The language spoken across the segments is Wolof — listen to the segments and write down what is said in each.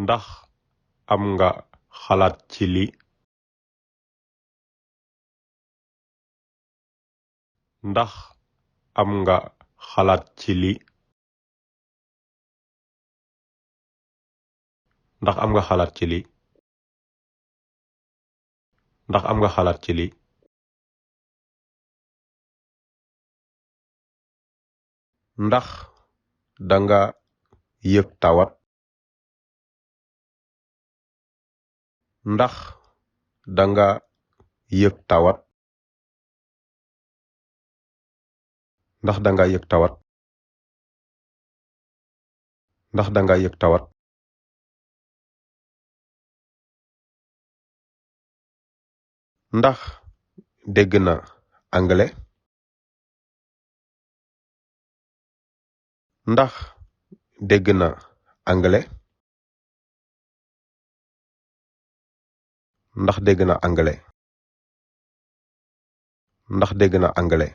ndax am nga xalaat ci li ndax am nga xalaat ci li ndax am nga xalaat ci li ndax am nga xalaat ci li ndax danga yëg tawat ndax danga yëg tawat ndax danga yëg tawat ndax danga yëg tawat ndax dégg na anglais ndax dégg na anglais ndax dégg na anglais ndax dégg na anglais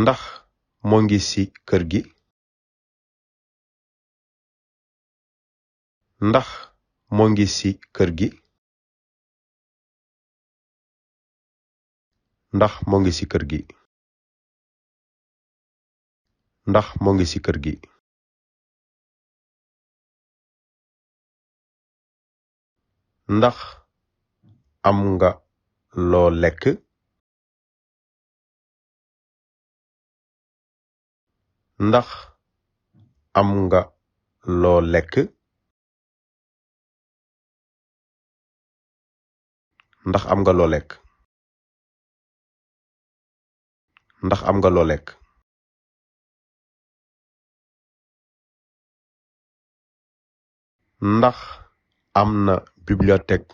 ndax moo ngi ci kër gi ndax moo ngi ci kër gi ndax moo ngi ci kër gi ndax moo ngi ci kër gi ndax am nga loo lekk ndax am nga loo lekk ndax am nga loo lekk ndax am nga loo lekk ndax am na bibliothèque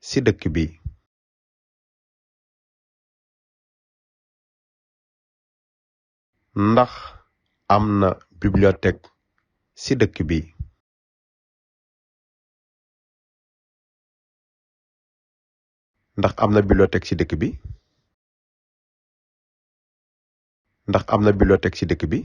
ci dëkk bi ndax am na bibliothèque ci dëkk bi ndax am na bibliothèque ci dëkk bi ndax am na bibliothèque ci dëkk bi